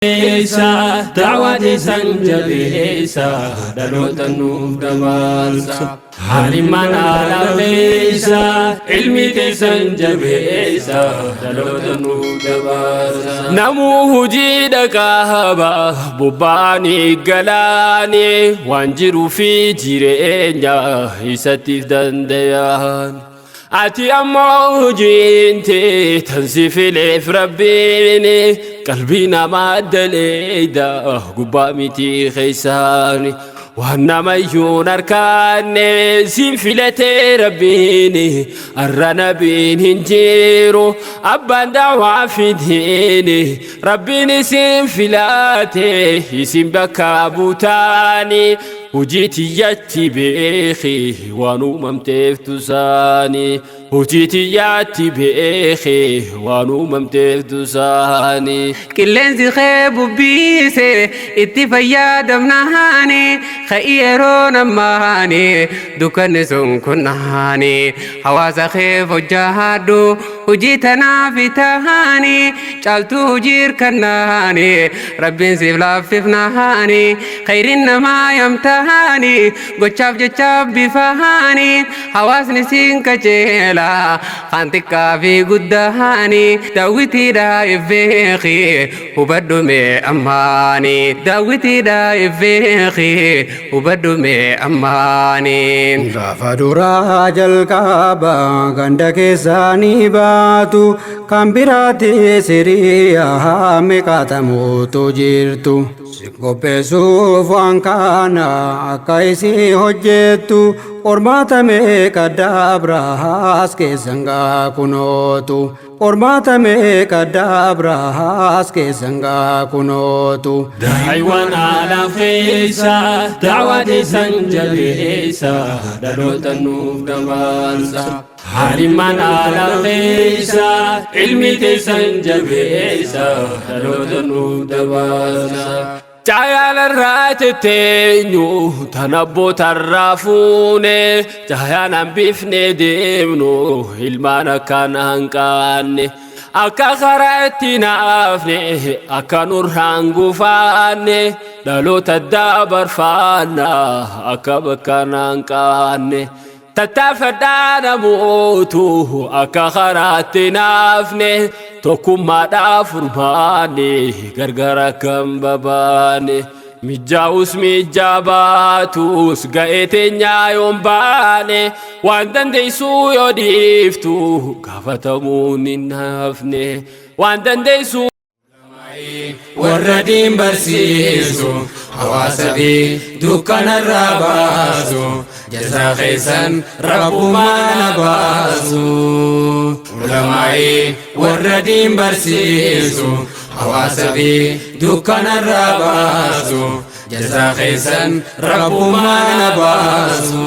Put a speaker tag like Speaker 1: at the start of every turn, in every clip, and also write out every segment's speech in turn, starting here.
Speaker 1: Da'waa teessan jabeessa, dhaloota nuuf dabarsa. Halimmaan alaafeessa, ilmi teessan jabeessa, dhaloota nuuf dabarsa. Namuu hojii dhaqaaba bobba'anii galaanii, waan jiruu fi jireenya isattiif danda'an. Ati ammoo hojiin tee tan si fileef Rabbiin, qalbii namaa daleeyda gubbaa miti keessaani. Waan namayyuun harkaanne siin filatee Rabbiin, arra nabiin hin jiru abbaan da'waa fidiin. Rabbiin isin filate, isin bakka buutaani. Hojii tiyyatti beeki waan uumamteef tusaani. Hojii tiyyatti beeki waan uumamteef tusaani.
Speaker 2: Qilleensi kee bubbiise itti fayyadamnaani, ka'i yeroo namaani dukkanni sun kunnaani. Hawaasa kee hojjaadhu, hojii tanaaf tahaani, caaltuu hojii hirkannaani, Rabbiin siif laaffifnaani. Khayriin namaa yamtaani, gochaaf jechaaf bifaani, hawaasni siin kajeela kan xiqqaa fi guddaani. Daawwitiidha ifbeeki, hubadhu mee ammaani. Daawwitiidha ifbeeki, hubadhu mee ammaani.
Speaker 3: Gaafa duraa jalqaba ganda keessanii baatu, kan biraatti siriyaa meeqaatamuutu jirtu. Si qopheessuuf waan kana akka isii hojjettu, qormaata meeqa dabraas keessan gaa kunootu. Qormaata meeqa dabraas keessan gaa kunootu.
Speaker 1: Daa'iwwan alaafeessa, da'waa teessan jabeessa, dhaloota nuuf dabarsa. Halimmaan alaafeessa, ilmi teessan jabeessa, dhaloota nuuf dabarsa. Caayalarraa tetteenyu tan abbootarraa fuune, caayaan hambifne deemnu ilmaan akkaan hanqaanne. Akka karaa itti naafne, akka nurraan gufaanne, dhaloota dabarfaanna akka bakka hanqaanne. Tattaafadhaa namootu akka karaatti naafne, tokkummaadhaaf furmaanne gargar akka hin babaane. Mijaa'us mijaa baatus ga'ee teenyaa yoon baane, waan dandeessuu yoo dhiiftu gaafatamuun hin hafne. Waan dandeessuu
Speaker 3: warra diin barsiisu, hawaasa fi dukkanarraa baasu, jazaa keessan Rabbumaan baasu. Ulamaa'ii warra diin barsiisu, hawaasa fi dukkanarraa baasu, jazaa keessan Rabbumaan baasu.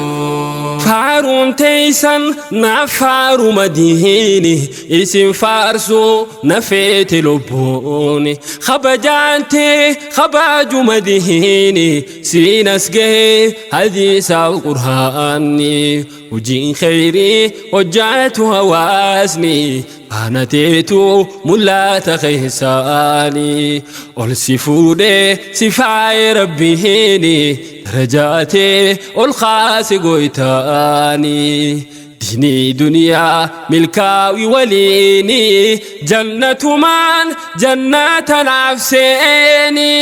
Speaker 1: Faaruun teessan naaf faaruma diini, isin faarsuu na feete lubbuuni. Kabajaante kabajuma diini, siin as gahee hadiisaaf Qur'aanni. Hojiin kheyrii hojjaatu hawaasni faana teetu mul'ata keessaani. Ol si fuudhee si faaye Rabbiini, darajaatee ol kaase goytaani. Diinii duniyaa milkaawi waliini, jannatumaan jannata naaf seeni.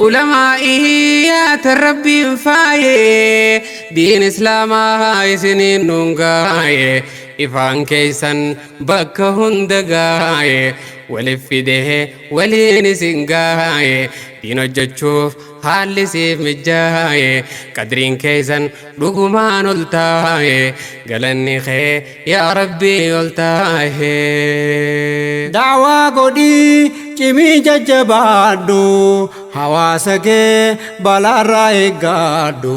Speaker 2: Ulamaa'iyaata Rabbiin faaye, diin Islaamaa isiniin nuun gaaye, ifaan keessan bakka hunda gaaye, walif fidee waliin isin gaaye, diin hojjechuuf haalli siif mijjaaye, qadriin keessan dhugumaan ol taaye, galanni kee yaa Rabbii ol taaye.
Speaker 3: Da'waa godhii cimii jajjabaadhu, hawaasa kee balaarraa eeggadhu.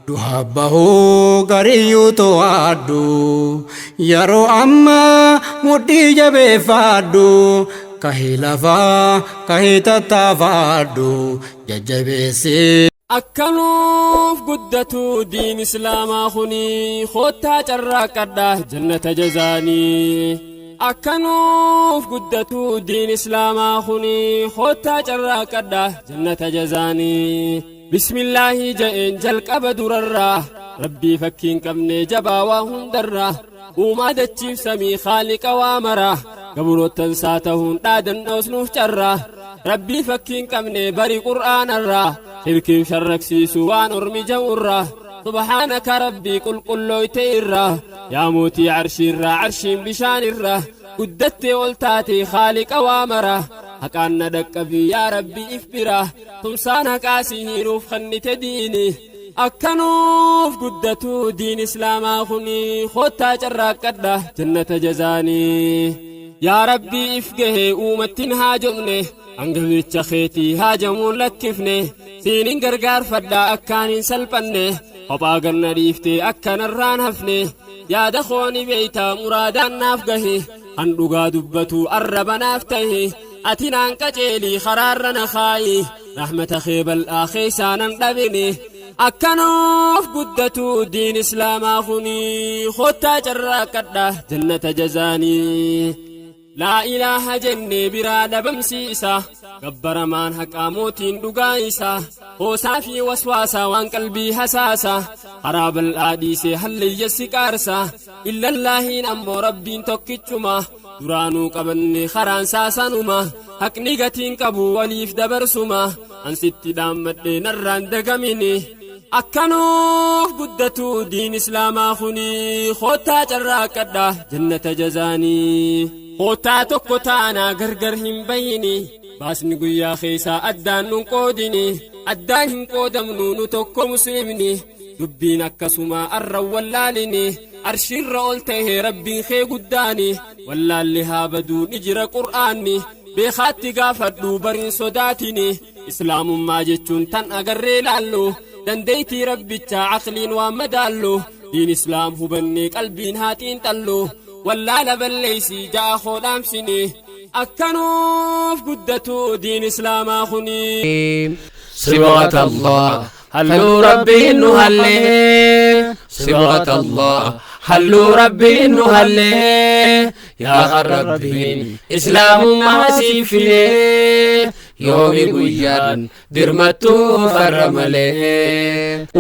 Speaker 3: Du'a bahuu gariyyuu to'adhu, yeroo ammaa mudhii jabeeffadhu, kahii lafaa kahii tattaafadhu jajjabeessi.
Speaker 1: Akkanuuf guddatu diin Islaamaa kuni, koottaa carraaqadha jannata jazaanii. Akkanuuf guddatu diin islaamaa kuni kottaa carraaqadha jannata jazaanii. Bismillaahi ja'een jalqaba durarraa rabbii fakkiin qabne jabaa waa hundarraa uumaa dachiif samii khaaliqa waa maraa gabroottansaa tahuun dhaadannoo nuuf carraa rabbii fakkiin qabne bari qur'aanarraa shirkiif sharraksiisu waan ormi ja'urraa subhaanaka rabbii qulqullooyte irraa yaa mootii arshiirraa arshiin bishaanirraa guddattee ol taate khaaliqa waa maraa haqaan na dhaqqabii yaa rabbii if biraa tumsaan haqaa si hiiruuf kennite diini akkanuuf guddatu diin islaamaa kuni kottaa carraaqqadha jannata jazaanii yaa rabbii if gahee uumattin haajomne hangaficha keetii haajamuun lakkifne siinin gargaarfadhaa akkaan hin salphanne kophaa ganna dhiiftee akkanarraan hafne yaada kooni beeytaa muraadaan naaf gahe kan dhugaa dubbatu arraba naaf tahe ati naan qaceelii karaarra na kaayi rahmata kee bal'aa keessaanan dhabine akkanuuf guddatu diin islaamaa kuni kottaa carraaqqadha jannata jazaanii. Laa ilaaha jennee biraa dhabamsiisa gabbaramaan haqaa mootiin dhugaa isa hoosaa fi waswaasaa waan qalbii hasaasa karaa bal'aa dhiisee hallayya si qaarsa illallaahiin ammoo rabbiin tokkichuma duraanuu qabanne karaan saasanuma haqni gatiin qabu waliif dabarsuma ansitti dhaammadhee narraan dagamini akkanuuf guddatu diin islaamaa kuni kottaa carraaqqadha jannata jazaanii. Kottaa tokko taanaa gargar hin bayini baasni guyyaa keessaa addaan nun qoodini addaan hin qoodamnu nu tokko muslimni dubbiin akkasuma arra wallaalini arshiirra ol ta'e rabbiin kee guddaani wallaalli haa baduu ni jira qur'aanni beekaatti gaafadhu bariin sodaatini islaamummaa jechuun tan agarree laallu dandeeytii rabbichaa aqliin waan madaallu diin islaam hubannee qalbiin haa xiinxallu wallaala balleeysii ja'a koo dhaamsini akkanuuf guddatu diin islaamaa kuni.
Speaker 2: صبغة الله هلو ربي إنه هلي صبغة الله هلو ربي إنه هلي يا ربي إسلام ما سيفلي يومي قيان درمتو فرملي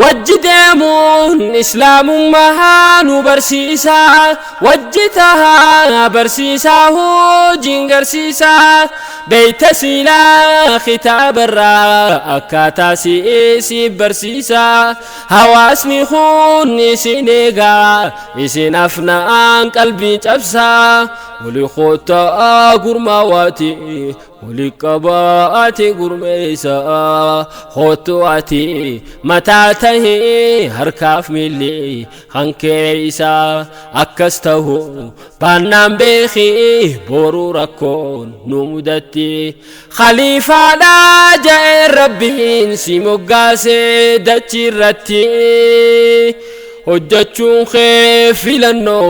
Speaker 1: Wajji deemuun islaamummaa nu barsiisaa wajji tahaa barsiisaa hojiin garsiisaa beeyta siilaa kitaabarraa akkaataa si'eesii barsiisaa hawaasni kun isin eegaa isin afna'aan qalbii cabsaa wali kottaa gurmaawaati wali qabaati gurmeessaa kottu ati mataa tahee harkaaf miilli hankee isaa akkas tahu baannaan beekii boruu rakkoon nu mudatti khaliifaadha ja'ee rabbiin si moggaasee dachii irratti hojjechuun kee filannoo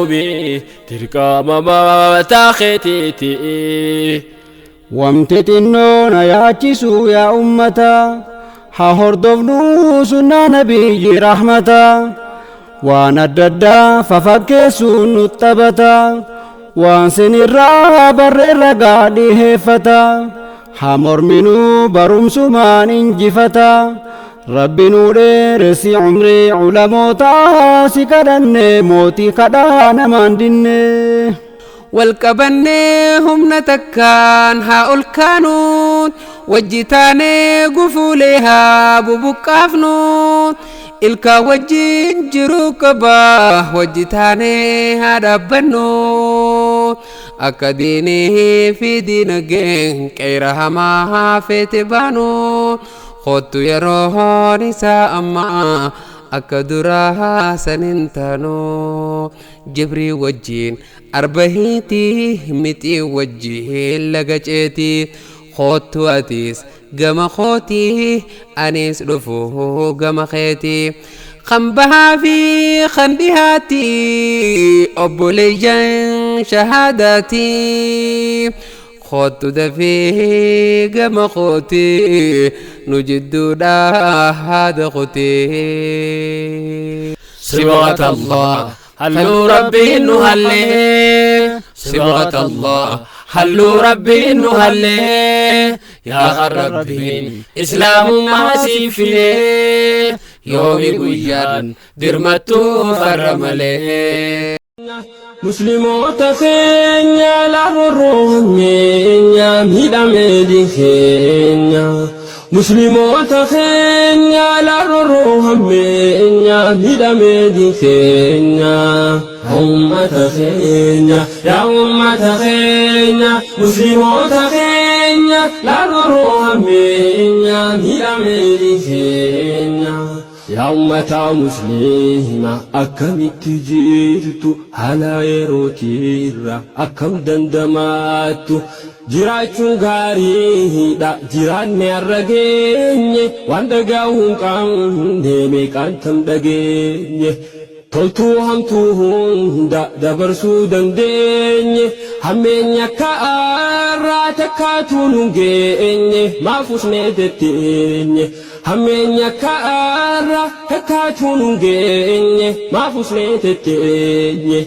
Speaker 1: dirqama mataa keetiiti.
Speaker 3: Wamti xinnoo na yaachisu yaa ummata haa hordofnu sunnaa nabiyyi rahmata waan adda addaa fafakkeessuun nu taphata waan sinirraa barree ragaa dhiheeffata haa morminuu barumsumaan injifata rabbi nuu dheeressi umrii culamoota si kadhanne mootii kadhaa namaan dinne.
Speaker 2: Walqabannee humna takkaan haa ol kaanu wajji taanee gufuulee haa bubuqqaafnu ilkaan wajjin jiruu qaba wajji taanee haa dhaabbannu akka diinii fi diinagdeen qeera hamaa feete baanu kottu yeroon isaa ammaa akka duraa sanin taanu jibrii wajjiin arba hiitii mixii wajjiin laga ceetii kottu atiis gama kootii anis dhufu gama keetii kan bahaa fi kan dhihaatii obboleeyyan shahaadaatii kottu dafii gama kootii nu jidduudhaa haada kutii.
Speaker 1: صبغة الله. Halluu Rabbiin nu hallee, sibghat Allah. Halluu Rabbiin nu hallee, yaa Rabbiin islaamummaa siif filee, yoomi guyyaan dirmattuu farra malee. Muslimoota keenya lafarroo hammeenya miidhamee keenya. Muslimoota keenya lafarroo hammeenya miidhamee keenya. Ummata keenya, yaa ummata keenya, muslimoota keenya lafarroo hammeenya miidhamee keenya. Yaa ummata musliima, akkamitti jirtu? Haala yerootirra akkam dandamaattu? Jiraachuun gaariidha, jiraanne har'a geenye, waan dhaga'uu hin qabne meeqaan tam dhageenye. Toltuu hamtuu hunda dabarsuu dandeenye, hammeenya akka arraa takkaatu nu geenye, maaf usnee tetteenye? Hammeenya akka arraa takkaatu nu geenye, maaf usnee tetteenye?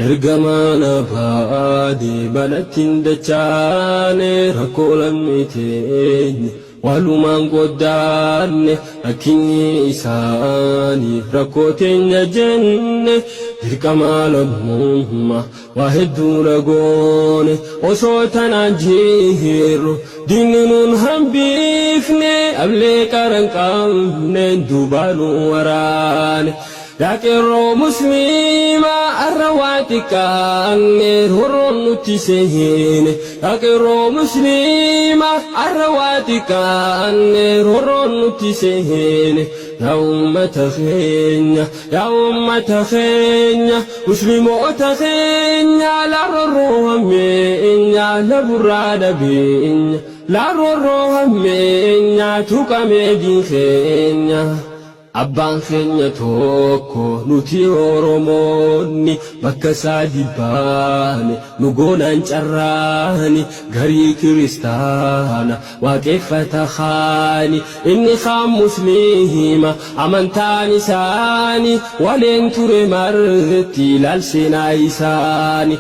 Speaker 1: Ergamaan baade balatti hin dachaane, rakkoo lammii teenye walumaan qoddaanne, rakkinni isaanii rakkoo teenya jenne, dirqama lammummaa waa hedduu lagoone. Osoo tanaan jirru diinni nuun hambifne, ablee qaran qabne duubaanu waraane. Yaa qeerroo musliimaa, arra waa xiqqaanne roorroon nutti seene. Yaa qeerroo musliimaa, arra waa xiqqaanne roorroon nutti seene. Yaa ummata keenya, yaa ummata keenya, muslimoota keenya, laroorroo hammeenya laburraa dhabeenya, laroorroo hammeenya tuqamee diin keenya. Abbaan keenya tokko, nuti Oromoonni bakka isaa baane nu goonaan carraani. Garii kiristaana waaqeffata kaani, inni kaan musliima amantaan isaani waleen ture marti ilaalseenaa isaani.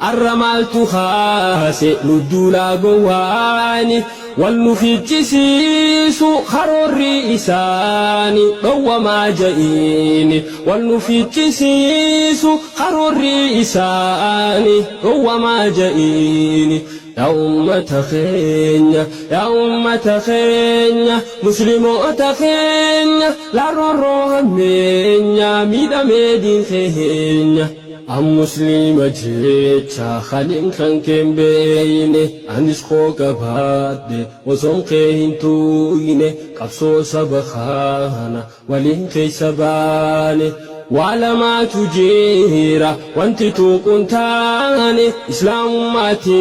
Speaker 1: Arra maaltu kaase nu duulaa gowwaani? Wal nu fichisiisu karoorri isaani dhowwamaa ja'iini. Wal nu fichisiisu karoorri isaani dhowwamaa ja'iini. Yaa ummata keenya, yaa ummata keenya, muslimoota keenya, laroorroo hammeenya miidhamee diin keenya. An musliima jecha kanin kan keen beeyne, anis koo qabaadhe osoon kee hin tuuyne, qabsoo saba kana waliin keessa baane. Waa lamaatu jira wanti tuquun taane, islaamummaatti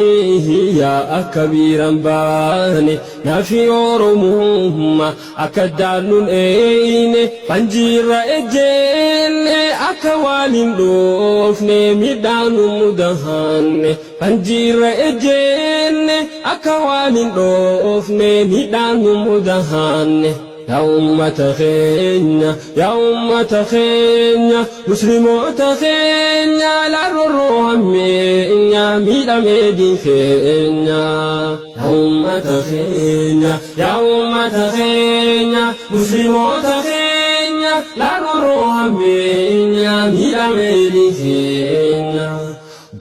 Speaker 1: yaa akka biiran baane, nafi Oromummaa akka daannuun eeyne, fanjiirra ejjeenne akka waan hin dhoofne midhaan nu mudahanne, fanjiirra ejjeenne akka waan hin dhoofne midhaan nu mudahanne. Yaa ummata keenya, yaa ummata keenya, muslimoota keenya, laroorroo hammeenya miidhamee diin keenya. Yaa ummata keenya, yaa ummata keenya, muslimoota keenya, laroorroo hammeenya miidhamee diin keenya.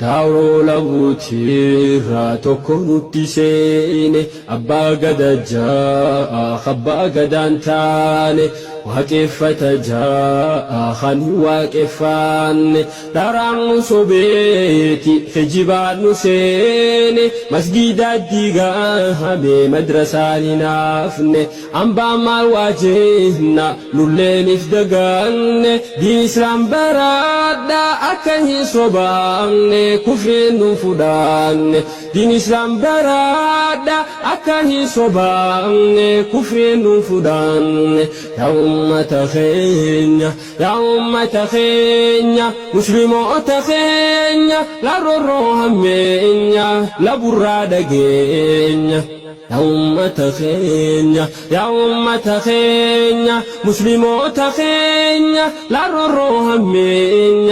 Speaker 1: Daawroo labuutirraa tokko nutti seene, abbaa gada ja'a abbaa gadaan taane, waaqeffata ja'a kan hin waaqeffanne, dharaan nu sobeeti kijibaan nu seene, masgiida diigame madrasaan hin hafne, hambaan maal waa jenna nulleeniif daganne. Diin islaam baradha akka hin sobaamne, kufriin nu fudhanne. Diin islaam baradha akka hin sobaamne, kufriin nu fudhanne. Yaa ummata keenya, yaa ummata keenya, muslimoota keenya, laroorroo hammeenya laburraa dhageenya. Yaa ummata keenya, yaa ummata keenya, muslimoota keenya, laroorroo hammeenya.